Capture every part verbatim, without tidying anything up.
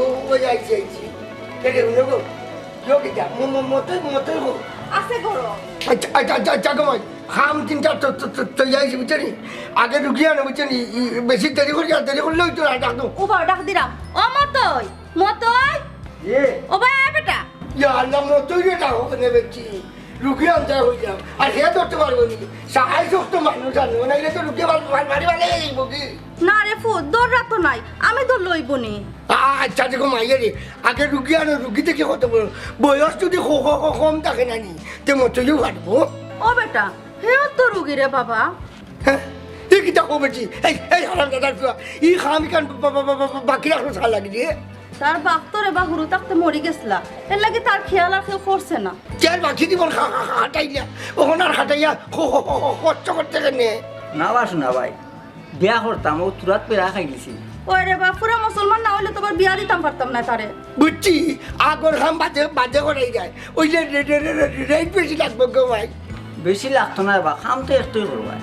ও, ওই আইছি, আইছি। কে রে, হুনো গো? কেউ কিতা? ম-, ম-, মতই, মতই গো। আছে গরম। আচ্ছা, আচ্ছা, আচ্ছা, আচ্ছা গো মাই। খাম তিনটা তো, তো, তো, তো, ইয়া আইছি, বুঝছো নি? আগে রুগী আনো, বুঝছো নি? ই, বেশি দেরি করি আর দেরি করলে হইতো না, ডাক দাও। ও বাবা, ডাক দিলাম। ও মতই, মতই। এ। ও ভাই, আয় বেটা। ইয়া আল্লাহ, মতই রে, ডাকো কেনে বেটি? রুগী আনতে হই যাও। আর হে ধরতে পারবো নি। সাহাই শক্ত মানুষ আনো, নাইলে তো রুগী মার, মার, মারি মারি যাইব কি? না রে ফুত, দৌড়া তো নাই, আমি তো লইব নি। আ-, আচ্ছা, দেখো মাইয়া রে, আগে রুগী আনো, রুগী দেখি কত বড়। বয়স যদি ক-, ক-, ক-, কম থাকে না নি, তে মতইও পারবো। ও বেটা, হে তো রুগী রে বাবা। হ্যাঁ? ই কিতা কও বেটি? এই, এই হারামজাদার পুয়া, ই খাম ইখান বা-, বা-, বা-, বা-, বা-, বাকি রাখলো ছাড়া লাগি দিয়ে। তার বাপ তো রে বা হুরু থাকতে মরি গেছলা, এর লাগি তার খেয়াল আর কেউ করছে না। কে আর বাকি জীবন খা-, খা-, খা-, খাটাইলা, অখন আর খাটাইয়া খ-, খ-, খ-, খ-, কষ্ট করতে কেনে? না বা সোনা ভাই, বিয়া করতাম, ও তুরাত পেরা খাই দিছি। ওই রে বা, পুরা মুসলমান না হইলে তোমার বিয়া দিতাম পারতাম না তারে। বুঝছি, আগর খাম বাদে, বাদে করাই যায়। ওই যে রে-, রে-, রে-, রে-, রেট বেশি লাগবে গো ভাই। বেশি লাগতো না বা, খাম তো একটাই করবায়।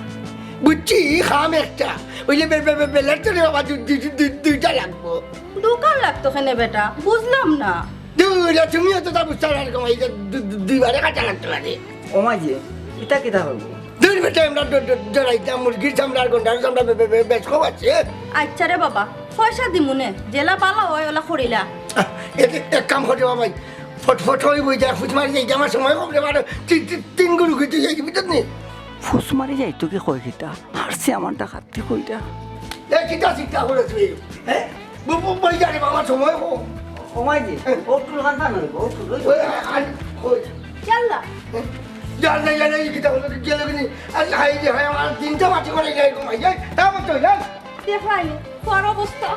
বুঝছি, খাম একটা। ওই যে বে-, বে-, বে-, বেলের তো রে বাবা, দু-, দু-, দু-, দু-, দুইটা লাগবো। দোকান লাগতো কেনে বেটা? বুঝলাম না। দুইটা, তুমিও তো তা বুঝতে পারো না, এই যে দু-, দু-, দুইবারে কাটা লাগতে পারে। ও মাই যে, ইটা কিতা করবো? দুই বেটা, আমরা ড-, ড-, ডরাইতাম, মুরগির চামড়া আর গন্ডার চামড়া বে-, বে-, বে-, বেশ কম আছে। আচ্ছা রে বাবা, পয়সা দিমুনে, যেলা বালা হয়, ওলা করিলা। আহ, এ-, এ-, এক কাম করে বাবা, ফট ফট হয়ে বই যায়, ফুচ মারি যাই, আমার সময় কম রে, বারো, তিন, তিন, তিন গুরু কিন্তু এই ভিতর নেই। ফুস মারি যাইতো কি কয় কিতা? হারছে আমার ডাকাতি কইরা। এ, কিতা চিন্তা করে তুই? হ্যাঁ? ব-, ব-, বই যা রে বাবা, সময় কম। সময় দে। ও টুল কান্তা নয়, ও টুল ওই ওই, আ-, আ-, ওই। ইয়াল্লা। জান না, জান না, এই কিতা হলো, কি হলো, কি নেই? আরে, হাই রে, হাই, আমার তিনটা মাটি করে যাই গো, ভাই, যাই, তা বলতো, যাই। দেখলাইনি, তোর অবস্থা।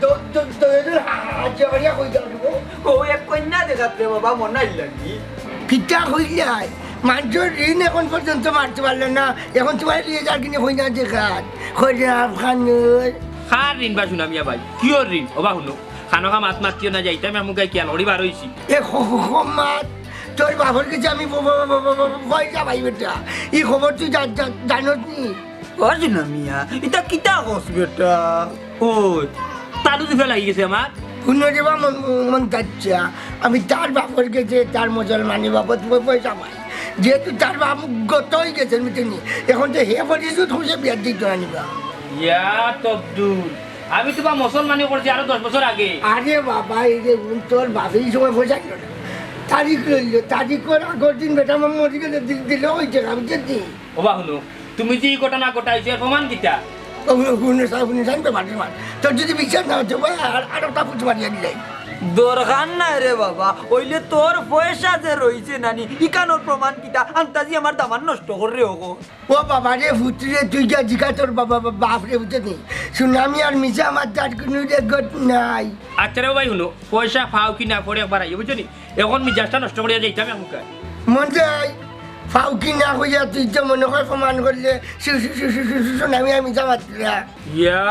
দ-, দ-, দ-, এদের হা-, হা-, হাজিয়া বাড়িয়া কই যাও গো? ও এক কন্যা দেখাত রে বাবা, মনাইর লাগি। কিতা কইলাই? মানষর ঋণ এখন পর্যন্ত মারতে পারলে না, এখন তোমার লিয়ে যার কিনে কইনা দেখাত। কইলে আফগান নয়। কার ঋণ বা শুনা মিয়া ভাই? কিওর ঋণ? ওবা হুনো, খানো খাম আত মাতিও না, যাইতাম আমুকাই খেয়াল করি বার হইছি। এ খ-, খ-, খ-, মাত, তোর বাবার কাছে আমি ব-, ব-, পয়সা পাই বেটা। এই খবর তুই জা-, জা-, জানত নি? ও জুনা মিয়া, ইতা কিতা কস বেটা? ওই, তালু দিবে লাগি গেছে আমার। হুনো রে বা মন, মন চাচ্ছা, আমি তার বাপর গেছে, তার মুসলমানি বাবদ প-, পয়সা পাই। যেহেতু তার বাপ গত হয়ে গেছে, বুঝলি? এখন তো হে পরিশোধ খুঁজে বিয়ার দিত আনিবা। ইয়া তবদুল, আমি তো বা মুসলমানি করছি আরো দশ বছর আগে। আরে বাবা, এই যে তোর বাপে এই সময় পয়সা দিল না। তারিখ রইল, তারিখর আগর দিন বেটা আমার মরি গেলে দি-, দিলে ওই টাকা, বুঝলি? ওবা হুনো, তুমি যে এই ঘটনা ঘটাইছো, এর প্রমাণ কিতা? ও, হুনো, হুনো, স্যার, হুনো, স্যার, ব্যাপার, ব্যাপার। তোর যদি বিশ্বাস না হচ্ছে, ওই আর, আর ওটা ফুট মারিয়া দিলাই। দরকার নাই রে বাবা, ওইলে তোর পয়সা যে রইছে নানি, ইখানোর প্রমাণ কিতা? আন্তাজি আমার দামান নষ্ট কর রে ওগো। ও বাবা রে, ফুতরে, তুই গিয়া জিগা তোর বাবা, বা-, বাপ রে, বুঝলি? সুনামি আর মিছা মাতার কোনো রেকর্ড নাই। আচ্ছা রে ভাই, হুনো, পয়সা পাও কি না পরে একবার আইও, বুঝছো নি? এখন মিজাজটা নষ্ট করিয়া যাইতাম এখনকার। মন চাই, ফাউকি না কইয়া তুই তো মনে হয় প্রমাণ করলে, সু-, সু-, সু-, সু-, সু-, সু-, সুনামি আমি জামাতরা। ইয়া,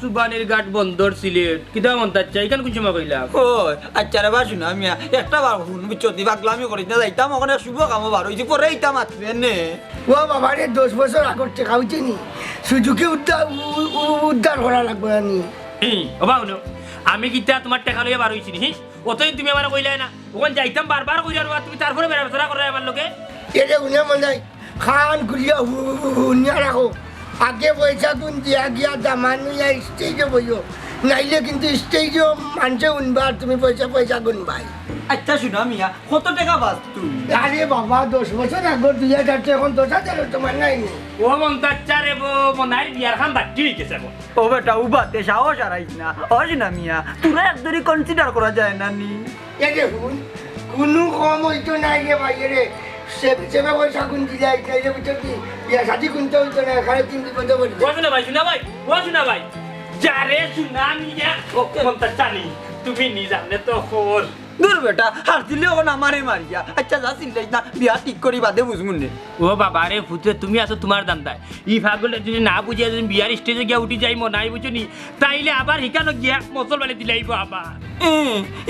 সুবানির ঘাট বন্দর সিলেট। কিতা মন তার চাই, ইখান কোন সময় কইলাম? ও, আচ্ছা রে বা, সুনামিয়া, একটা বার হুন, বুঝছো, তুই পাগলামি করিস না, যাইতাম ওখানে শুভ কামো বার হইছি, পরে ইতা মাতবে নে। ও বাবা রে, দশ বছর আগর টেকা হইছে নি, সুজুকি উদ্ধার, উ-, উ-, উদ্ধার করা লাগবে না নি। হি, ওবা হুনো, আমি কিতা তোমার টেকা লইয়া বার হইছি নি, হি? অতদিন তুমি আমারে কইলায় না, অখন যাইতাম বারবার কইরায়, তুমি তারপরে বেড়াবেচারা কররায় আমার লগে। এরে হুনে মনাই, খান খুলিয়া হু-, হু-, হু-, হুনিয়া রাখো। আগে পয়সা গুন দিয়া গিয়া দামান লইয়া স্টেজে বইও, নাইলে কিন্তু স্টেজে মানষে হুনবা আর তুমি পয়সা, পয়সা গুনবায়। আচ্ছা সুনামিয়া, কত টেকা পাস তুই? আরে বাবা, দশ বছর আগর দুই হাজার টেকা, অখন দশ হাজারও তোমার নাই নি। ও মন্তাচ্চা রে বো, মনাইর বিয়ার খান বাকি হয়ে গেছে এখন। ও বেটা, উবাতে সাহস হারাইস না। ও সুনামিয়া, তোরা একদরি consider করা যায় না নি? এ দেখুন, কোনো কম হইতো নাই রে ভাই রে। সেবে, সেবে পয়সা গুন দিলে আইতে আইলে বুঝছো কি? বিয়া শাদি গুনতে হইতো না, এখানে তিন বিপদে পড়ি। ও সুনা ভাই, সুনা ভাই, ও সুনা ভাই। যারে সুনামিয়া, ও মন্তাচ্চা নি, তুমি নি জানলে তো খবর। দূর বেটা, হারছিলে অখন আমারে মারিয়া। আচ্ছা, যা চিল্লাইস না, বিয়া ঠিক করি বাদে বুঝমু নে। ও বাবা রে, ফুতরে, তুমি আছো তোমার ধান্দায়। ই পাগলে যদি না বুঝিয়া যদি বিয়ার স্টেজে গিয়া উঠি যাই মনাই, বুঝছো নি? তাইলে আবার হিকানো গিয়া মসল বালি দিলাইবো আবার। এ,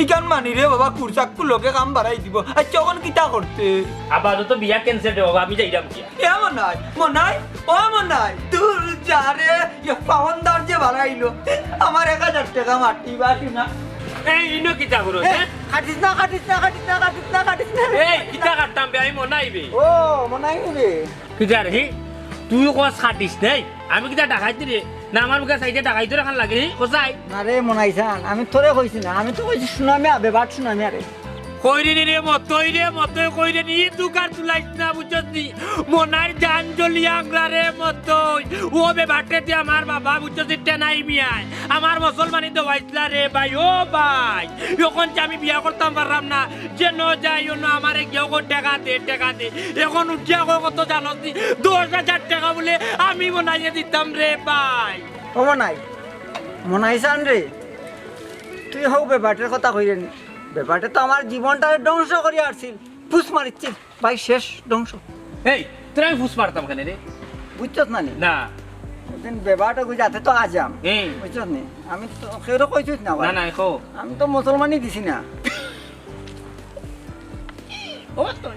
ইখান মানি রে বাবা, কুরচাক্কু লোকে কাম বাড়াই দিব। আচ্ছা, অখন কিতা করতে? আপাতত বিয়া cancel রে বাবা, আমি যাইরাম গিয়া। এ মনাই, মনাই, ও মনাই, তোর যারে, ইয়া পাওনদার যে বাড়াইলো, আমার এক হাজার টেকা মাটি বাসি না। এই, ইনো কিতা করো, এ, হ্যাঁ? কাটিস না, কাটিস না, কাটিস না, কাটিস না, কাটিস না। এই, কিতা কাটতাম বে, আমি মনাই বে। ও, মনাই বে। কিতা রে, হি? তুই কস কাটিস নাই? আমি কিতা ডাকাইত রে? না, আমার মুখে সাইডে ডাকাইতর খান লাগে, হি? কোথায়? না রে, মনাইছান, আমি তোরে কইছি না, আমি তো কইছি সুনামিয়া, বেবাট সুনামিয়া রে। কইরে নি রে মতই রে, মতই কইরে নি, ই দুকার তুলাইস না, বুঝছস নি? মনাইর জান জ্বলিয়া আংরা রে মতই। ও বেবাটে দে আমার বাবা, বুঝছস নি? টেনাই মিয়ায় আমার মুসলমানি দেওয়াইছলা রে ভাই, ও ভাই। অখন যে আমি বিয়া করতাম পারলাম না, যে ন যাই, ও ন আমারে গিয়া কয়, "টেকা দে, টেকা দে।" অখন উঠিয়া কয় কত জানস নি? দশ হাজার টেকা বুলে আমি মনাইয়ে দিতাম রে ভাই। ও মনাই, মনাইছান রে, তুই হউ বেবাটের কথা কইরে নি। বেবাটে তো আমার জীবনটারে ধ্বংস করিয়া আরছিল। ফুস মারিচ্ছিল। ভাই শেষ ধ্বংস। এই, তোর আমি ফুস মারতাম কেনে রে? বুঝছস না নি? না। ওদিন বেবাটা কই যাতে তো আজাম। হুম। বুঝছস নি? আমি তো কেউরে কইছিস না ভাই। না, না, কও। আমি তো মুসলমানি দিছি না। ও তো,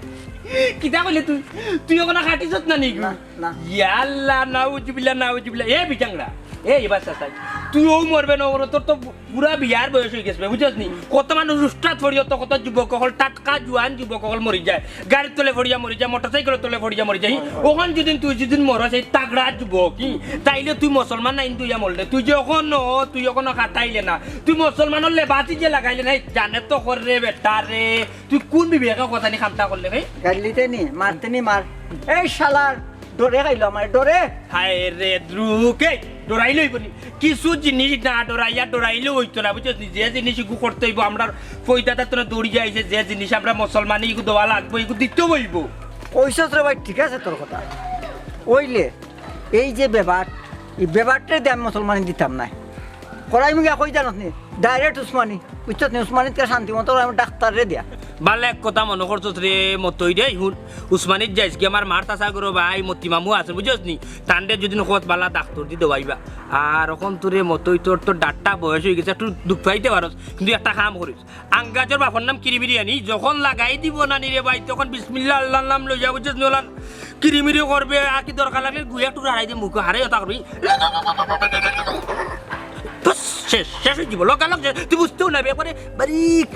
কিতা কইলে তুই? তুই অখন কাটিছস না নি? না, না। ইয়া আল্লাহ, নাউজুবিল্লাহ, নাউজুবিল্লাহ। এ বিজাংরা, এ এবার চাচা, তুই ও মরবে না, ওর তোর তো বুড়া বিয়ার বয়স অই গেছে, বুঝছস নি? কত মানুষ উস্তাদ পড়িও তো, কত যুবক অকল, টাটকা জুয়ান যুবক অকল মরি যায়, গাড়ির তলে পড়িয়া মরি যায়, মোটরসাইকেলের তলে পড়িয়া মরি যায়। অখন যদি তুই যদি মরস এই তাগড়া যুবক, ই, তাইলে তুই মুসলমান না হিন্দু ইয়া মরলে, তুই যে অখন, তুই অখন কাটাইলে না, তুই মুসলমানর লেবাসি যে লাগাইলে না, জানে তো কর রে বেটা রে, তুই কোন বিবেকে কথা নি খামতা করলে ভাই? গাইলিতে নি, মারতে নি মার। এই শালার ডরে খাইলো আমার, ডরে। হায় রে দ্রুক, এই ডরাইলে অইবো নি? কিছু জিনিস না ডরাইয়া ডরাইলে অইতো না, বুঝছস নি? যে জিনিস ইগু করতে অইবো, আমরার ফৈদাদার তনে দৌড়ি যাইছে, যে জিনিস আমরা মুসলমানি ইগু দেওয়া লাগবো, ইগু দিতে অইবো। কইছস রে ভাই, ঠিক আছে তোর কথা। অইলে এই যে বেবাট, এই বেবাটরে দে আমি মুসলমানি দিতাম নায়। করাই মুখে কই জানস নি? Direct উসমানি। বুঝছস নি? উসমানিত কে শান্তি মতো আমি ডাক্তাররে দিয়া। বালা এক কথা মনো করছস রে, মতই রে, হুন। উসমানিত যাইস কি আমার মার চাচা গরো ভাই, মতি মামু আছে, বুঝছস নি? তানরে যদি কস বালা ডাক্তার দি দেওয়াইবা। আর অখন তোরে মতই তোর তো ডাট্টা বয়স অই গেছে, একটু দুখ পাইতে পারস, কিন্তু একটা কাম করিস। আঙ্গাজর বাপর নাম কিরিমিরি আনি, যখন লাগাই দিব না নি রে ভাই, তখন বিসমিল্লাহ আল্লাহর নাম লইয়া, বুঝছস নি? ওলান কিরিমিরি করবে, আর কি দরকার লাগলে গুয়া টুকরা হারাই দে মুখে, হারাই ওটা করবি। বাস, শেষ, শেষ অই দিব। লগালগ যে, তুই বুঝতেও না, একবারে বারিক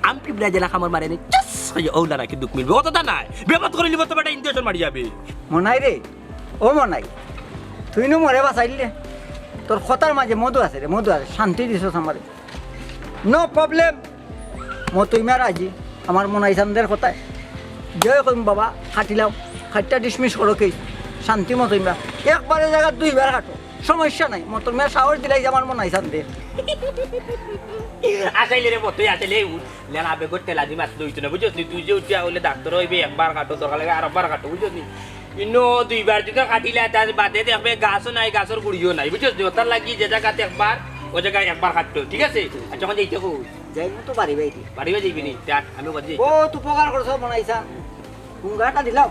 আম পিঁপড়া যেলা কামড় মারে নি, চাস, অই ওলা নাকি দুখ মিলবে। অতটা নাই, বেবাত করিলিবো তো বেটা, injection মারি যাবে। মনাই রে, ও মনাই, তুই নু মরে বাঁচাইলে, তোর কথার মাঝে মধু আছে রে, মধু আছে, শান্তি দিছস আমারে। No problem। মতই মিয়া রাজি, আমার মনাইছানদের কথায়। যে কইম বাবা, কাটিলাও, কাটিয়া dismiss করো case। শান্তি মতই মিয়া। একবারে জাগা দুইবার কাটো, সমস্যা নাই। মতই মিয়া সাহস দিলাই যে আমার মনাইছানদের। আসাইলে রে মতই, আসাইলে উঠ। লেন আবেগর তেলাদি মাছ লইতো না, বুঝছস নি? তুই যে উঠিয়া অইলে ডাক্তার অইবে, একবার কাটো, দরকার লাগে আরবার কাটো, বুঝছস নি? ইনো দুইবার যদি কাটিলে, তার বাদে দেখবে গাছও নাই, গাছর গুড়িও নাই, বুঝছস নি? ওটার লাগি যে জাগাতে একবার, ও জাগায় একবার কাটতো, ঠিক আছে? আচ্ছা, অখন যাইতে কই? যাইমু তো বাড়ি বাইদি। বাড়ি বাই যাইবি নি? তে আট, আমিও বাড়ি যাই। বহুত উপকার করছো মনাইছান। হুঙ্গাটা দিলাও।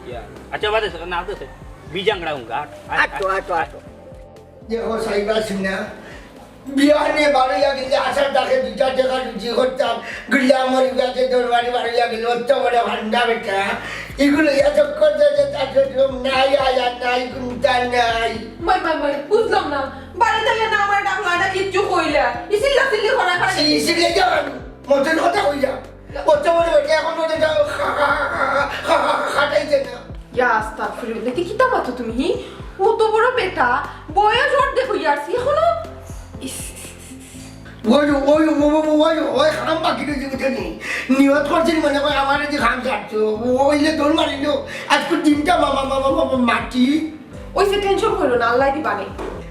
ইয়া। আচ্ছা, বাদে না, তো বিজাংড়া হুঙ্গা। আট, আট, আটো, আট। আটো, আটো। দেখো, সাইবা সিনহা, বিয়ানে বারইয়া গেলে আসার ডাকে দুইটা টেকা রুজি করতাম, গুল্লা মরি গেছে, দরবারি বারইয়া গেলে, অত বড় ভান্ডা বেটা। এগুলো ইয়া চক্কর যে, যে তার জন্য নাই আয়া, নাই কুন্তা নাই। মাই, মাই, মাই, বুঝলাম না। বাড়িত আইয়া না আমার ডাকলা, না কিচ্ছু কইলা। ইসিল্লা সিল্লি করা, করা। ইসিল্লা যাওয়ান, মতন কথা কইলা। অত বড় বেটা এখন পর্যন্ত খা-, খা-, খা-, খা-, খাটাইছে না। ইয়া আস্তাগফিরুল্লাহ, কি কিতা মাতো তুমি, হি? অত বড় বেটা, বয়স অর্ধেক অইয়া আরছে, এখনো? ইস, ইস, ইস, ইস। ওই, ওই, ওই, ওই, ওই, ওই, খাম বাকি রইছে, বুঝছো নি? নিয়ত করছিল মনে কয় আমার এই যে খাম ছাড়তো, ও অইলে দৌড় মারিল, আজকে দিনটা মা-, মা-, মা-, মা-, মা-, মাটি। অইছে, tension করিও না, আল্লায় দিবা নে।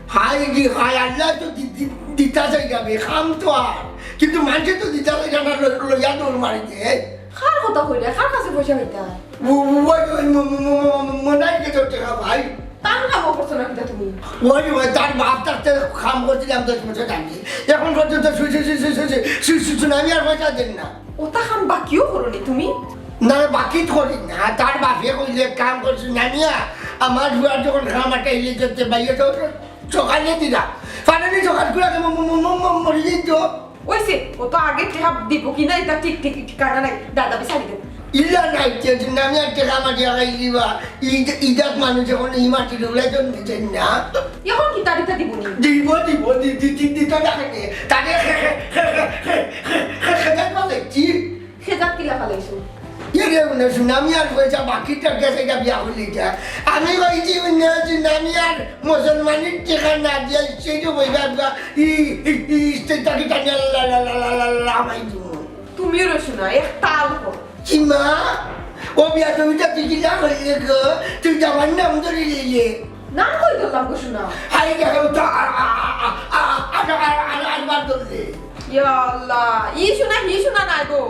হায় রে হায়, আল্লায় তো দি-, দি-, দিতা চাইরা বে, খাম তো আর। কিন্তু মানষে তো দিতা চাইরা না, ল-, লইয়া দৌড় মারি দে। কার কথা কইরা, কার কাছে পয়সা পাইতা? ও, ও, ওই, ওই, ম-, ম-, ম-, ম-, মনাইর গেছে টেকা ভাই। তার কামও করছো না কিতা তুমি? ওই, ওই, তার বাপ থাকতে কাম করছিলাম দশ বছর আগে। এখন পর্যন্ত সু-, সু-, সু-, সু-, সু-, সু-, সু-, সুনামি আর পয়সা দেন না। ওটা কাম বাকিও করো নি তুমি? না, বাকি তো করি না। তার বাপে কইলে কাম করছি না নিয়া, আমার বুয়া যখন খাম আটাইলে যেতে বাইরে তো সকালে দিলা। ফাটানি সকাল করে ম-, ম-, ম-, ম-, ম-, মরে যেত। ওইছে, ও তো আগে টেকা দিব কি না, এটা ঠিক, ঠিক ঠিকানা নাই। দাদা, বিচারি দেন। ইলা নাই, টেনশন নাই, আমি আর টেকা মাটি আগাই দিবা। ইদ-, ইজাত মানুষ এখন এই মাটির উলাই জন্মেছেন না। এখন কি তারিখটা দিব নি? দিব, দিব, দি-, দি-, দি-, দিত না কেনে? তাকে খে-, খে-, খে-, খে-, খে-, লেখা লইছো। এরে, উনি সুনামি আর পয়সা বাকি টাকা সেটা বিয়া করলি যা। আমি কইছি, উনি সুনামি আর মুসলমানের টেকা না দিয়া সেই যে বইবা, ই, ই, ই, ইস্তেটাকে টানিয়া লা, লা, লা, লা, লা, লা, আমায় দিবো। তুমিও রইছো না, এক তাল কর। কি মা? ও বিয়া তুমি তো তুই কিলা করলি গো? তুই তো আমার নাম ধরে নিলে। নাম কই ধরলাম গো সোনা? হাই দেখো তো, আ, আ, আ, আ, আ, আ, আ, আ, আ, আ, ধরলে। ইয়া আল্লাহ, ই সোনা, হি সোনা না গো।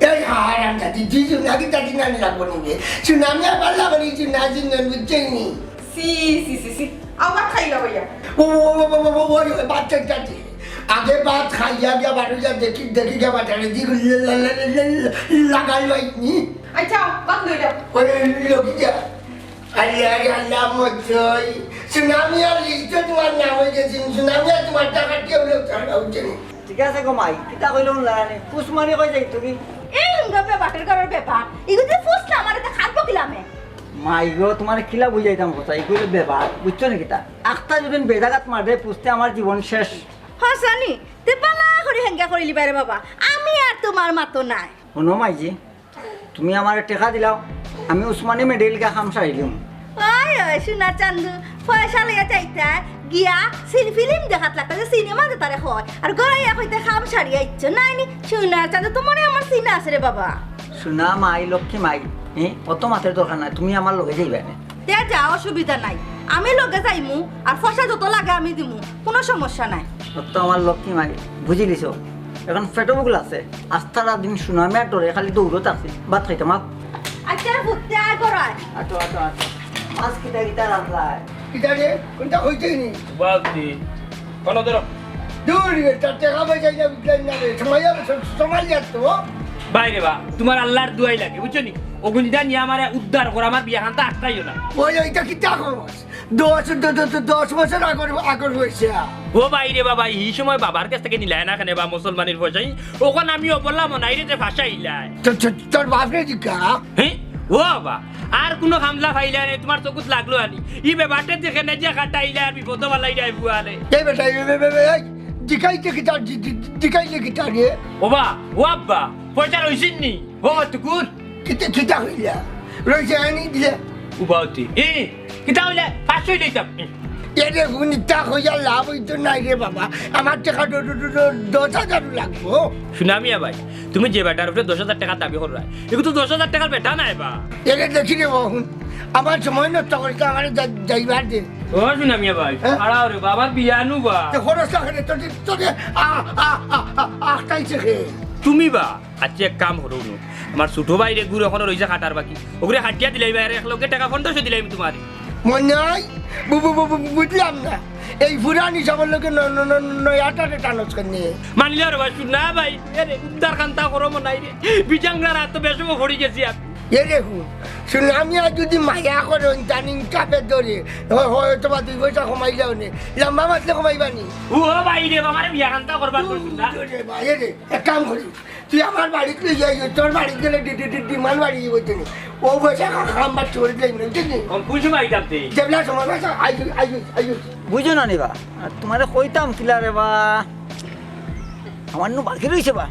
এই হারাম জাতি, তুই সোনা কি তাতি নানি লাগবো নিবে? সোনা আমি আবার লাগানি, সোনা জিন্দন বুঝছেন নি? সি, সি, সি, সি। আবার খাইলা ভাইয়া। ও, ও, ও, বাচ্চা জাতি। আগে ভাত খাইয়া গিয়া বারো যা দেখি, দেখি গিয়া বাজারে দি ল-, ল-, ল-, ল-, ল-, লাগাই লাইনি। আচ্ছা, ভাত লই যাও। ওই লোক যা। আরে, আরে, আল্লাহ মতই। সুনামি আর লিস্টো তোমার নাম হয়ে গেছে। সুনামি আর তোমার টাকা কেউ লোক ছাড়া উঠছে না। ঠিক আছে গো মাই, কিতা কইলাম লাগানি? পুষ্মানি কই যাই তুমি? এই উঙ্গা বেবাটের ঘরের বেবাট। ইগু যে পুষ না, আমার এটা খান পকিলামে। মাই গো, তোমার কিলা বুঝাইতাম কথা? ইগু যে বেবাট, বুঝছো নি কিতা? আখতা যদি বেজাগাত মারে, পুষতে আমার জীবন শেষ। হসানি, তে বালা করি হেঙ্গা করিলি বাইরে বাবা। আমি আর তোমার মাতো নাই। হুনো মাইজি, তুমি আমারে টেকা দিলাও, আমি উসমানী মেডিকেল গিয়া কাম সারিলিমু। ওই, ওই, সোনার চান্দু, পয়সা লইয়া চাইতা, গিয়া সিন-, ফিল্ম দেখাত লাগতা যে সিনেমা যে তারে কয়, আর গড়াইয়া কইতে কাম সারিয়া ইচ্ছে নাই নি, সোনার চান্দু, তোমারে আমার চিনা আছে রে বাবা। সোনা মাই, লক্ষ্মী মাই, হ্যাঁ, অত মাতের দরকার নাই, তুমি আমার লগে যাইবা নে। তে যা, অসুবিধা নাই, আমি লগে যাইমু, আর পয়সা যত লাগে আমি দিমু, কোনো সমস্যা নাই। অত আমার লক্ষ্মী মাই, বুঝিলিছো? এখন পেটো ভুক লাগছে। আস্তা রাত দিন সুনামি আর ডরে খালি দৌড়ত আছি। ভাত খাইতাম, আও। আচ্ছা, ফুটতে আয় করায়। আটো, আটো, আটো। মাছ কিতা কিতা রাখলায়? কিতা রে? কোনটা হইতেই নি? বালতি। কোন ধরো? দূর রে, তার টেকা পয়সা ইয়া বিজ্ঞান না রে। সময় আর স-, সময় আর তো। বাইরে বা, তোমার আল্লাহর দুয়াই লাগে, বুঝছো নি? অগুন যা নিয়া আমারে উদ্ধার কর, আমার বিয়া খানটা আটকাইও না। ওই, ওইটা কিতা খবর? দশ, দ-, দ-, দ-, দশ বছর আগর, আগর হইছে। ও ভাই রে বাবা, ই সময় বাবার কাছ থেকে নিলায় না কেনে বা মুসলমানের পয়সা? ই অখন আমি অবলা মনাইরে যে ফাঁসাইলায়। তো, তো, তোর বাপরে জিজ্ঞা। হ্যাঁ? ও বাবা, আর কোনো কামলা পাইলায় নাই, তোমার চকুত লাগলো আনি। ই বেবাটে দেখে না যে কাটাইলায় আর বিপদ বালাইলায় বুয়ারে। এই বেটা, এই বে-, বে-, বে-, এই, জিকাইতে কিতা, জি-, জি-, জিকাইতে কিতা রে? ও বা, ও আব্বা, পয়সা রইছিল নি? ও তুকুর। কিতা, কিতা কইলা? রইছে আনি দিলে। উবাউতি। এ, কিতা কইলা? পাঁচশো দিতাম। এরে হুন, ইতা কইয়া লাভ হইতো নাই রে বাবা। আমার টেকা দ-, দ-, দ-, দ-, দশ হাজার লাগবো। সুনামিয়া ভাই, তুমি যে বেটার উপরে দশ হাজার টেকার দাবি কররায়, এগু তো দশ হাজার টেকার বেটা নায় বা। এরে দেখি রে বাবা, হুন, আমার সময় নষ্ট করিস না, আমারে যা-, যাইবার দে। ও সুনামিয়া ভাই, হ্যাঁ? আড়াও রে বাবা, বিয়ানু বা। তে খরচ লাগে রে, তোর, তোর, আ, আ, আ, আ, আখতাইছে খে। তুমি বা? আচ্ছা, এক কাম করো নু, আমার ছোট ভাইরে গুড় এখনো রইছে কাটার বাকি, ওগুরে কাটিয়া দিলাইবা, আর এক লগে টেকা পনেরোশো দিলাইমু তোমারে। মনে হয় বু-, বু-, বু-, বু-, বুঝলাম না, এই পুরান হিসাবের লগে ন-, ন-, ন-, নয়াটারে টানস কেনে? মানিলে রে ভাই, শুন না ভাই, এরে উদ্ধার কান্তা করো মনে হয় রে, বিজাংরার হাত তো বেশ পড়ি গেছি আমি। এরে হুন, শুন, আমি আর যদি মায়া করো, জানিন কাপে ধরে, হ-, হয়তো বা দুই পয়সা কমাই যাও নে, লম্বা মাতলে কমাইবা নি? ও ভাই রে, বাবারে বিয়া কান্তা করবার করছুন না। রে ভাই, এরে, এক কাম করি, তুই আমার বাড়িত লই যাই, তোর বাড়িত গেলে ডি-, ডি-, ডি-, ডিমান্ড বাড়ি যাইব তুমি। ও পয়সা খা-, খাম বাদ করে দিলাম না, বুঝলি? কোন, কোন সময় আইতাম তুই? যেবলা সময় পাস, আইস, আইস, আইস। বুঝো না নি বা? আর তোমারে কইতাম কিলা রে বা? আমার নু বাকি রইছে বা।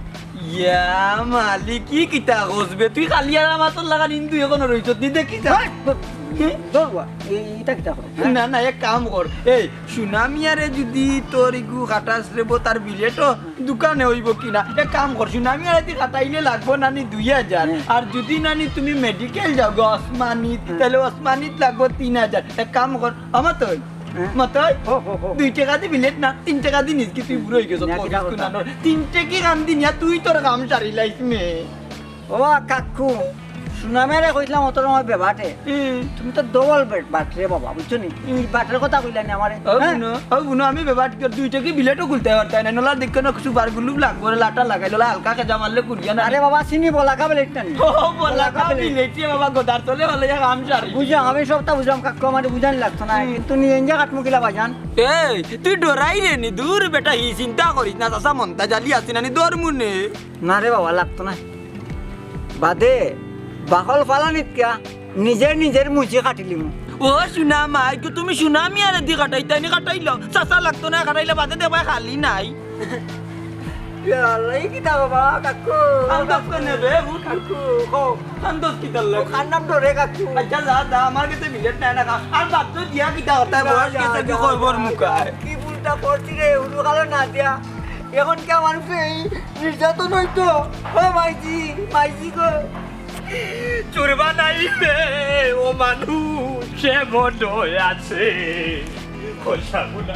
ইয়া মালিক, কি কিতা কস বে? তুই খালি আর আমার তোর লাগা নিন্দু এখনো রইছত নি, দেখি যা। হেই, দৌড় বা। এই, ইটা কিতা করে? না, না, এক কাম কর। এই, সুনামিয়ারে যদি তোর ইগু খাটাস রে বো, তার বিলেটও দোকানে অইব কিনা? এক কাম কর, সুনামিয়ারে তুই খাটাইলে লাগবো না নি দুই হাজার? হুম। আর যদি না নি তুমি মেডিকেল যাও গো ওসমানীত, হুম। তাইলে ওসমানীত লাগবো তিন হাজার। এক কাম কর, আমার তো, হুম। মতই, হো, হো, হো। দুই টেকা দি বিলেট না, তিন টেকা দি নিস কি তুই বুড়ো হয়ে গেছো, না, কবিস কিতা কুনানো। কথা? তিন টেকি কান দিন ইয়া তুই তোর কাম সারিলাইস মে। ও কাকু, সুনামিয়ারে কইছিলাম অত সময় বেবাটে। হুম। তুমি তো ডবল বেট-, বাট রে বাবা, বুঝছো নি? হুম। এই বাটের কথা কইলা নি আমারে, ও হ্যাঁ? বুনো, ও বুনো, আমি বেবাট করি দুইটা কি বিলেটও খুলতে পারতাই না। নলা দেখো না, সুপার গ্লু লাগবো রে, লাটা লাগাই, নলা হালকা খেজা মারলে কুড়িয়া না রে। আরে বাবা, চিনি বলাকা বিলেটটা নি। ও, বলাকা বলাকা বিলেট। বিলেট রে বাবা, গোদার তলে হলে যা কাম সারি। বুঝলাম, আমি সবটা বুঝলাম কাকু, আমারে বুঝানি লাগতো না, হুম। কিন্তু নিয়ে যা কাটমু কিলা বাজান। এই, তুই ডরাই রে নি, দূর বেটা, হি চিন্তা করিস না, চাচা মন্তা জালি আছি না নি, ডর মুনে। না রে বাবা, লাগতো না। বাদে বাকল ফালানিত কিয়া নিজে নিজের মুচি কাটিলিমু। ও সুনামা, আইগো তুমি সুনামিয়ারে দি কাটাইতায় নি, কাটাইলাও। চাচা লাগতো না, কাটাইলে বাদে দেখবায় খালি নাই। ইয়া আল্লাহ, ই কিতা বাবা, কাকু? কান্দস কেনে বে, উঠ। কাকু, কও। কান্দস কিতার লাগি? ও কান্দাম ধরে, কাকু। আচ্ছা, যা, যা, আমার গেছে মিলেট নাই না, খা। আর বাদ তো দিয়া কিতা কথা, না, বয়স না, গেছে, কি না, কইবর না, মুখায়? কি ভুলটা করছি রে, হুরু কালো না দিয়া। এখন কি আমার এই নির্যাতন হইতো? ও মাইজি, মাইজি গো। চুরবা নাই বে, ও মানুষ, সে বড় আছে। খোসা গুলা।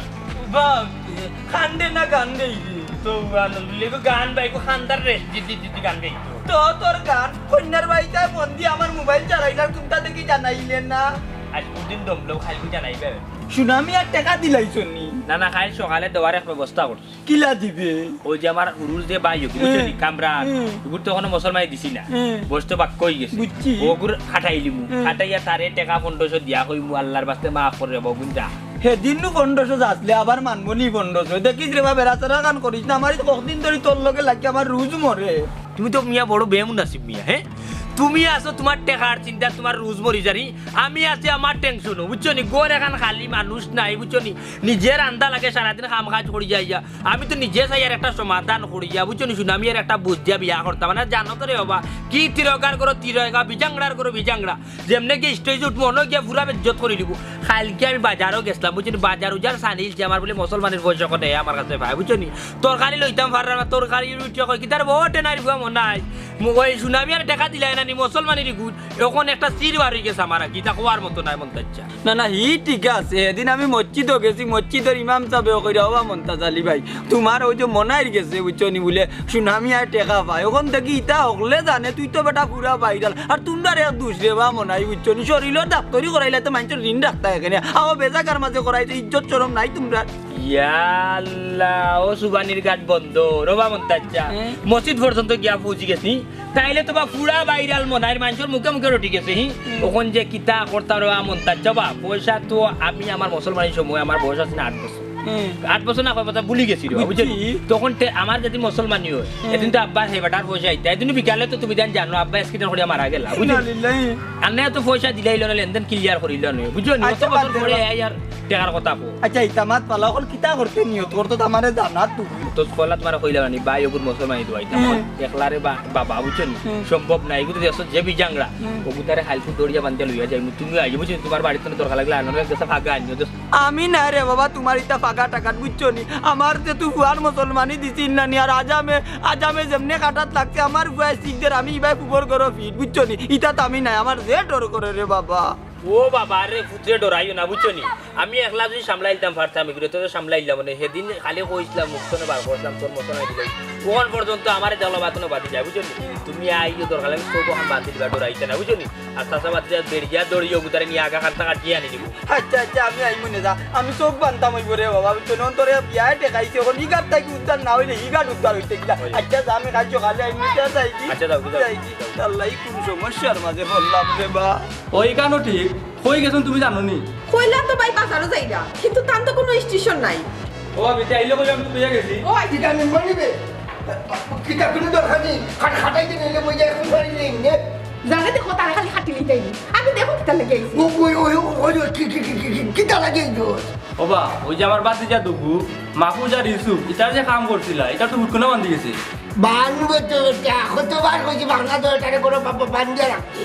বাপ রে, কান্দে না কান্দে রে। তো গান লেগো গান বাইকো খান্দার রে, দিদি দিদি গান গাইতো। তো তোর গান, কন্যার বাড়িতে ফোন দিয়ে আমার মোবাইল চালাইলাম, কুনটা দেখি জানাইলে না। আজ দুদিন দমলো, খাইলু জানাইবে। সুনামি আর টেকা দিলাইছনি? না, না, কাইল সকালে দেওয়ার এক ব্যবস্থা করছি। কিলা দিবে? ওই যে আমার হুরুর যে ভাই, ওকে বুঝছো নি, হুম। কামরান, হুম। ওগুর তো এখনো মুসলমানি দিছি না। হুম। বয়স তো বাক্কা হই গেছে। বুঝছি। ওগুর খাটাইলিমু। হুম। খাটাইয়া তারে টেকা পনেরোশো দিয়া কইমু, "আল্লাহর বাস্তে মাফ করে দেবো, বুঝ যা।" হেদিন নু পনেরোশো যাচলে আবার মানবো নি পনেরোশো। দেখিস রে বা, বেড়াচেরা কান করিস না, আমার তো কতদিন ধরি তোর লগে লাগি আমার রুজ মরে। তুমি তো মিয়া বড় বেমুনাসিব মিয়া, হ্যাঁ? তুমি আছো তোমার টেকার চিন্তা, তোমার রুজ মরি যারি। আমি আছি আমার টেনশনও, বুঝছো নি? ঘর এখান খালি, মানুষ নাই, বুঝছো নি? নিজের আন্দা লাগে সারাদিন কাম কাজ করি যাইয়া। আমি তো নিজে চাই আর একটা সমাধান করিয়া, বুঝছো নি? সুনামি আর একটা বুঝ দিয়া বিয়া করতাম। মানে জানো তো রে বাবা, কি তিরকার করো তিরকা, বিজাংড়ার করো বিজাংড়া। যেমনে গিয়ে স্টেজে উঠবো, অন্য গিয়া পুরা বেজ্জত করি দিব। কালকে আমি বাজারও গেছিলাম, বুঝছো নি? বাজার উজার সানিলছে আমার বলে মুসলমানের পয়সা কো দেয় আমার কাছে ভাই, বুঝছো নি? তরকারি লইতাম পারলাম না, তরকারি উঠে কয়, "কিতার বউতে নাই বুয়া মনে হয়।" মু-, ওই সুনামি আর টেকা দিলাই না নি, মুসলমানের গুণ। এখন একটা চির বার হয়ে গেছে আমার, আর কি, তা কোয়ার মতো নাই মন চাইছে। না, না, হি ঠিক আছে। এদিন আমি মসজিদও গেছি, মসজিদর ইমাম সাহেব কইরা, "ওবা মন্তাজ আলী ভাই, তোমার ওই যে মনাইর গেছে, বুঝছো নি, বলে সুনামি আর টেকা পায়।" ওখান থেকে ইতা হকলে জানে, তুই তো বেটা পুরা ভাইরাল। আর তোমরার এক দুষ রে বা মনাই, বুঝছো নি, শরীরর ডাক্তারি করাইলে তো মানুষের ঋণ রাখতা এখানে। আও বেজাগার মাঝে করাইতে ইজ্জত শরম নাই তোমরা। ইয়া আল্লাহ, ও সুবানির গাট বন্ধ, রবা মন্তাজ চা। হ্যাঁ। মসজিদ পর্যন্ত গিয়া পৌঁছি গেছি। তাইলে তো বা পুরা ভাইরাল মনাইর, মানুষের মুখে মুখে রটি গেছে, হি? হুম। ওখান যে কিতা করতা রে আমন তার জবাব, পয়সা তো আমি আমার মুসলমানি সময়, আমার বয়স আছে না আট বছর। হুম। আট বছর না, কয় বছর ভুলি গেছি রে, বুঝলি? বুঝছি। তখন তে-, আমার যদি মুসলমানি হয়, হুম। এদিন তো আব্বা হে বেটার পয়সা আইতা, এদিন বিকালে তো তুমি জান জানো, আব্বা অ্যাক্সিডেন্ট করিয়া মারা গেলা, বুঝলি? ইন্না লিল্লাহি। আর না তো পয়সা দিলাইল না, লেনদেন ক্লিয়ার করিল না, বুঝলি? আচ্ছা, অত বছর বাদ দে পরে বা। এই আর টেকার কথা কো। আচ্ছা, ইতা মাত পালা অকল কিতা করতে নিয়ত করতো তো আমারে জানা তো। তো পয়লা তোমারে কইলাম নি, ভাই, ওগুর মুসলমানি দোয়াইতাম। হুম। একলারে বা-, বাবা, বুঝছো নি? হুম। সম্ভব নাই, এগুলো দেখছো যে বিজাংরা, হুম। ওগুতারে খাইলকু দড়িয়া বান্ধিয়া লইয়া যাই, তুমি আইও, বুঝছো নি? তোমার বাড়িত তো দরকার লাগলে আনো, একটা ফাঁকা আনিও, just। আমি না রে বাবা, তোমার ইতা ফাঁকা টাকাত, বুঝছো নি? আমার যে তুই ফুয়ার মুসলমানি দিছিল না নি, আর আজামে, আজামে যেমনে কাটাত লাগছে, আমার ফুয়ায় শিখদের আমি ইবাই ফুবর করো ফিট, বুঝছো নি? ইতা তো আমি নাই, আমার যে ডর করে রে বাবা। ও বাবা রে, পুতরে ডরাইও না, বুঝছো নি? আমি একলা যদি সামলাইতাম পারতাম, এগুলো তো সামলাইলাম, মানে, সেদিন খালি কইছিলাম, মুখ তো বার করছিলাম, তোর মতো নাই দিলে। কোন পর্যন্ত আমার জালো বাতনো বাতি যায়, বুঝছো নি? তুমি আইও দরকার, আমি চোখ ওখান বাতি দিবা, ডরাইতে না, বুঝছো নি? আর চাচা বাতি যায়, বেরিয়া দড়িও গুতারে নিয়ে আগা খান্তা কাটিয়ে আনি দিব। আচ্ছা, আচ্ছা, আমি আইমু নে যা, আমি চোখ বানতাম অইব রে বাবা, বুঝছো নি? তোরে বিয়ায় ঠেকাইছি, এখন ইগার থাকি উদ্ধার না হইলে ইগার উদ্ধার হইতে কিলা। হয়। আচ্ছা, যা, আমি কাল সকালে আইমু, যা, যাই কি? আচ্ছা, যাও, যাও, যাই কি? যাও। আল্লাহ, কোন সমস্যার মাঝে পড়লাম রে বা। ওই কানো ঠিক, কই গেছইন তুমি জানো নি? কইলা তো ভাই বাজারও যাইরা, কিন্তু তান তো কোনো স্টেশন নাই। ও, আমি তো আইলে কইলাম তো পেয়ে গেছি। ও, আইছি। কিতা নিম্মা নিবে? কিতা কোনো দরকার নেই। খাট খাটাই দিন, এলে বই যায়, এখন বাড়ি নেই, নে। জানে দেখো, তারা খালি খাটি নিতেই নি। আমি দেখো কিতা লাগে আইছি। ও, ওই, ওই, ওই, ওই, কি, কি, কিতা লাগে এই দোষ? ওবা, ওই যে আমার ভাতিজা দুগু, মাহফুজ আর ইউসুফ, ইতার যে কাম করছিলা, ইতা তো হুটকো না বান্ধি গেছে। বান্ধব তো, কতবার কইছি, বাংলা তো এটারে কোনো বা-, বা-, বান্ধিয়া রাখতে।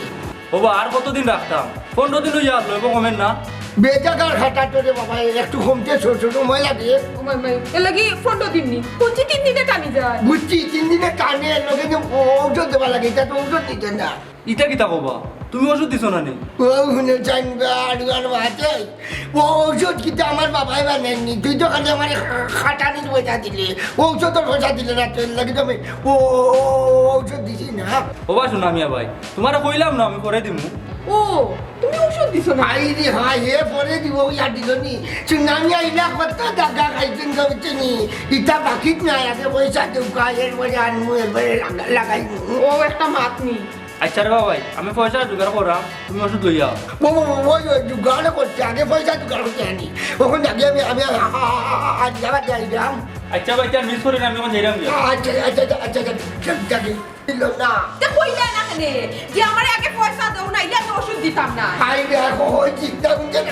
ওবা, আর কতদিন রাখতাম? পনেরো দিন হইয়া আসলো, এবার কমের না। বেজাগার খাটা তো রে বাবা, একটু কমতে ছোট ছোট সময় লাগে। ও মাই, মাই, এর লাগি পনেরো দিন নি, কইছি তিন দিনে টানি যায়। বুঝছি, তিন দিনে টানে, এর লগে যে ঔষধ দেওয়া লাগে, এটা তো ঔষধ দিতে না। ইটা কিতা কবা? তুমি ওষুধ দিছো না নি? ও হুনে জানবা, আর আর বাজে। ও ঔষধ কিতা আমার বাবাই বানাইনি, তুই তো খালি আমার খাটানির পয়সা দিলে, ঔষধর পয়সা দিলে না, তোর লাগি তো আমি ও, ও, ও, ঔষধ দিছি না। ওবা সোনা মিয়া ভাই, তোমারে কইলাম না আমি পরে দিমু। ও, তুমি ঔষধ দিছো না? আই রে, হ্যাঁ, এ পরে দিব, ওই আর দিল নি। সুনামি আইলা কত জাগা খাইছেন, খাইছেন নি। ইটা বাকিত নাই, আগে পয়সা দেউকা, এরপরে আনমু, এরপরে লাগা-, লাগাইমু। ও, একটা মাত নি। আচ্ছা রে বাবা ভাই, আমি পয়সা জোগাড় করাম, তুমি ওষুধ লইয়া আও। ও, ও, ও, ওই, ওই, জোগাড় করতে, আগে পয়সা জোগাড় করতে আনি। ওখান থেকে আমি, আমি, আ, আ, আ, আ, আ, যাবার যাই, যাম। আচ্ছা ভাই, তার মিস করি না, আমি এখন যাইরাম গিয়া। আচ্ছা, আচ্ছা, আচ্ছা, আচ্ছা, আচ্ছা, ঠিক আছে। দিল না। তে কইলা না কেনে যে আমারে আগে পয়সা দেও, নাইলে আমি ওষুধ দিতাম না। আই দেখো, ওই চিন্তা করছে না।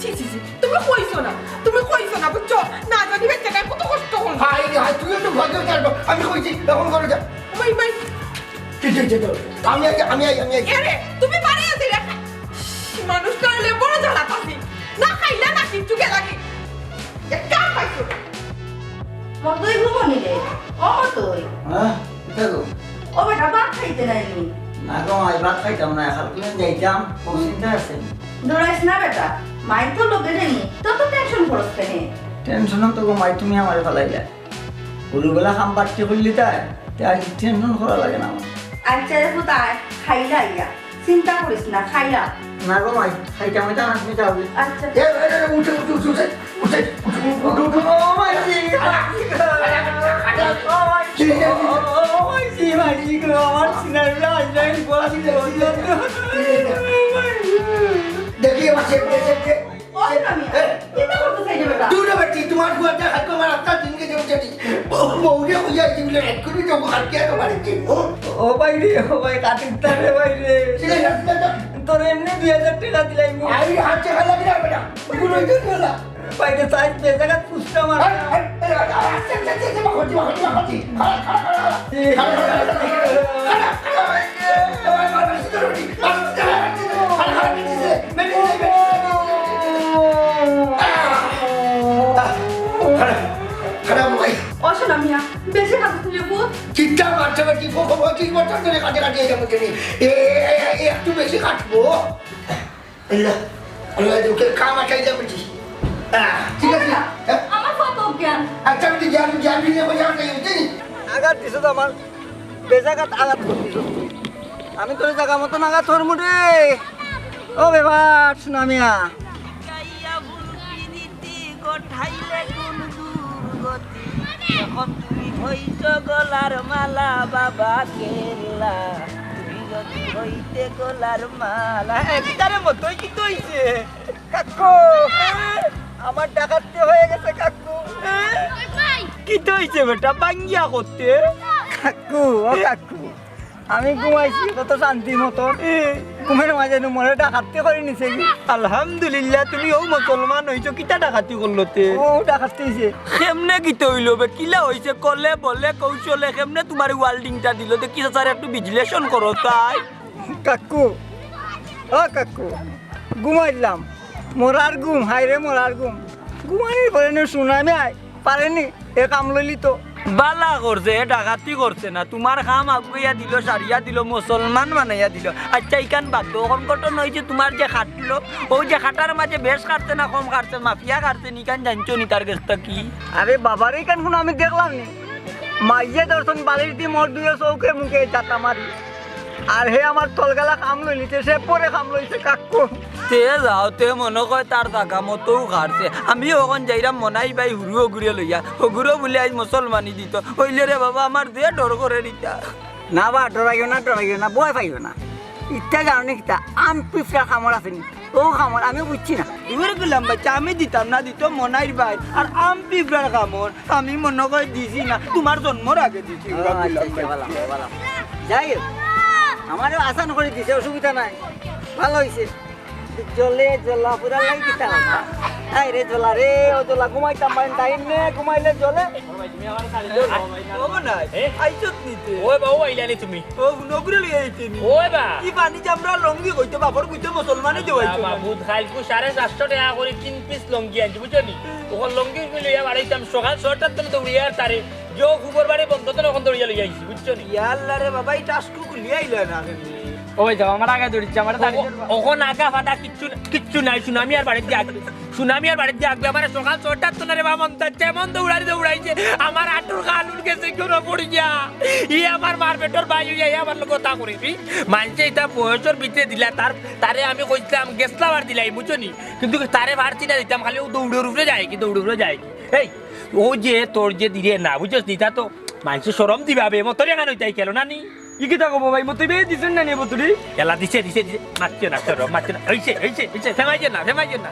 ছি, ছি, ছি, তুমি কইছো না, তুমি কইছো না, বুঝছো? না, আমি বাচ্চাটা কত কষ্ট করবো। হাই রে হাই, তুইও তো ভাগ্য চালবো। আমি কইছি, এখন করে যা। মাই, মাই। কি, কি, কি, কি? আমি আই, আমি আই, আমি আই। এ রে, তুমি বাড়ি আছি রে। মানুষ তো হলে বড় জ্বালা পাচ্ছি। না খাইলা না কিচ্ছু গেলা কি? এক কাম পাইছো। মতই ঘুমো নি রে? ও মতই। হ্যাঁ? কিতা গো? ও বেটা, ভাত খাইতে নাইনি? না গো, আই ভাত খাইতাম না, এখন তুমি যাইতাম, কোন চিন্তা আছে? ডরাইস না বেটা, মাই তো লগে নেই, তত টেনশন করস কেনে? টেনশন তো গো মাই, তুমি আমারে ফালাইলা। গরুগুলা খাম বাড়তি করলি তাই, তে আজ টেনশন করা লাগে না আমার। আচ্ছা রে পুতায়, খাইলা ইয়া, চিন্তা করিস না, খাইলা। না গো মাই, খাইতাম এটা না, তুমি যাও। আচ্ছা। এ, এ, এ, উঠে, উঠে, উঠে, উঠে, উঠে, উঠে, উঠে, উঠে। ও মাই, জি, ও মাই, জি, ও, ও, ও মাই, জি, মাই, জি গো, আমার সিনারিটা আজ আমি বলা দিতে পারলাম না। দেখি, আমার শেফ, শেফ, শেফ। ও, আমি, এ? কিতা করতে চাই রে বেটা? দূর বেটি, তোমার ফুয়াটা হাত তোমার আত্মা দিনকে যাবো জানি। বউ-, বউরে হইয়া জীবনে এক করে যাবো, হাত দিয়া তোমার কি? ও? ও ভাই রে, ও ভাই, কাটিস না রে ভাই রে। ঠিক আছে, ঠিক আছে। তোর এমনি দুই হাজার টাকা দিলাই মু। আরে, হাত টাকা লাগে না বেটা। ওগুলো ওই জন্য না। ভাই রে, সাইজ পেয়ে জায়গা ফুসকা মার। আরে, আরে, আরে, আরে, আস্তে, আস্তে, আস্তে, আস্তে, বাবা, বাবা, বাবা, বাবা। খাড়া, খাড়া, খাড়া, খাড়া। খাড়া, খাড়া, খাড়া, খাড়া। খাড়া, খাড়া, খাড়া। খারাপ ভাই। অশোনা মিয়া, বেশি কাঁদছ না রে পুত। চিন্তা মারতে পারছি, ফোক পঁচিশ বছর ধরে কাঁদে কাঁদে এই যেমন জানি। এ, এ, এ, এ, একটু বেশি কাটবো। আল্লাহ, আল্লাহ, ওকে কাম আটাই যাবো জি। আহ, ঠিক আছে। হ্যাঁ? আমার কত জ্ঞান। আচ্ছা, আমি তো জ্ঞান, জ্ঞান দিলে বোঝা যায়, বুঝলি? আঘাত দিছো তো আমার। বেজাগাত আঘাত করছিস। আমি তোর জায়গা মতন আঘাত করমু রে। ও বেবার, শোনা মিয়া। গাইয়া ভুল পিরিতি গঠাইলে কোন দুর্গতি। এখন তুমি হইছ গলার মালা, বাবা কেল্লা। তুমি যদি হইতে গলার মালা। এ, কিতারে মতই কিতা হইছে? কাকু, আমার ডাকাতি হয়ে গেছে কাকু। কিতা হইছে বেটা, বাঙ্গিয়া করতে? কাকু, ও কাকু, আমি ঘুমাইছি কত শান্তি মতন। ঘুমের মাঝে নু মরে ডাকাতি করে নিছে কি? আলহামদুলিল্লাহ, তুমি ও মুসলমান হইছো, কিতা ডাকাতি করলো তে? ও ডাকাতি হইছে। কেমনে কিতা হইলো বে? কিলা হইছে? কলে বলে কৌশলে কেমনে তোমার ওয়ার্ল্ডিংটা দিল? তে কিতা স্যার একটু বিশ্লেষণ করো তাই? কাকু, ও কাকু, ঘুমাইলাম, মরার ঘুম, হায় রে মরার ঘুম। ঘুমানির পরে নু সুনামি আয়, পারেনি, এ কাম লইলি তো। বালা করছে, এ ডাকাতি করছে না, তোমার কাম আগুইয়া দিল, সারিয়া দিল, মুসলমান বানাইয়া দিল। আচ্ছা, ইখান বাদ দেও, অখন ঘটনা হইছে তোমার যে খাটলো, ও যে খাটার মাঝে বেশ খাটছে না কম খাটছে, মাফিয়া খাটছে নি, ইখান জানছো নি তার গেছ থাকি? আরে বাবারে, ইখান হুনো আমি দেখলাম নি, মাইয়ে দর্শন বালিশ দি মোর দুইও চৌকে মুখে চাটা মারি। আর হে আমার তলগালা কাম লইলিছে, সে পরে কাম লইছে কাকু। তে যাও, তে মনো কয় তার জাগা মতও খারছে। আমি অখন যাইরাম মনাই ভাই হুরু হগুরে লইয়া, হগুরও বুলে আইজ মুসলমানি দিত। অইলে রে বাবা, আমার যে ডর করে দিতা। না বা, ডরাইও না, ডরাইও না, ভয় পাইও না। ইতা জানো নি কিতা? আম পিঁপড়ার কামড় আছে নি? ও কামড়, আমিও বুঝছি না। দূর গুলাম বাচ্চা, আমি দিতাম না, দিত মনাইর ভাই। আর আম পিঁপড়ার কামড়, আমি মনো কয় দিছি না, তোমার জন্মর আগে দিছি। ও, আচ্ছা, আচ্ছা, ভালা, ভালা। যাই হোক, আমারেও আসান করি দিছে, অসুবিধা নাই, ভালা অইছে। জ্বলে, জ্বলা, পুরা লাগি দিতাম। আয় রে জ্বলা রে, ও জ্বলা, ঘুমাইতাম পারি না, তাই এমনে ঘুমাইলে জ্বলে। ও মনাই, এ? আইছত নি তে? ওই বাবু, আইলা নি তুমি? ও, নগরে লই আইতে নি? ওই বা। ই পানি যে আমরা লঙ্গি কইতে, বাপর কইতে মুসলমানে দেওয়াইতো না। বাবু, কাইলকু সাড়ে চারশো টাকা করি তিন পিস লঙ্গি আনছি, বুঝছো নি? অখন লঙ্গি লইয়া বাড়াইতাম, সকাল ছয়টার তনে দৌড়িয়া আর তারে, যে খুবর বাড়ি বন্ধ তনে অখন দৌড়িয়া লইয়া আইছি, বুঝছো নি? ইয়া আল্লাহ রে বাবা, ই টাস্কু খুলিয়া আইলা না কেনে? ওই যাও, আমার আগে দৌড়িচ্ছে, আমার দাঁড়িয়ে ও-, অখন আগা ফাটা কিচ্ছু না-, কিচ্ছু নাই, সুনামি আর বাড়িত গিয়া আগ-, সুনামি আর বাড়িত গিয়া আগবে, আমার সকাল ছয়টার তনে রে বাবা, মন চাচ্ছে এমন দৌড়ানি দৌড়াইছে, আমার আটুর কালুর গেছে কেন পড়ি গিয়া। ই আমার মার পেটর ভাই হইয়া, ই আমার লোক কথা করে, কি? মানছে এটা বয়সর ভিতরে দিলা, তার, তারে আমি কইছিলাম গেছলা বার দিলাই, বুঝছো নি? কিন্তু তারে বার চিনা দিতাম, খালি ও দৌড়ের উপরে যায় কি, দৌড়ের উপরে যায় কি? এই, ও যে তোর যে দিরে না, বুঝছস নি? তা তো মানষে শরম দিবা বে, মতরে কান হইতাই গেল না নি? ই কিতা কব ভাই, মতই বে দিছইন না নি মতরি? এলা দিছে, দিছে, দিছে। মারছে না, শরম, মারছে না। হইছে, হইছে, হইছে। থেমাইছে না, থেমাইছে না।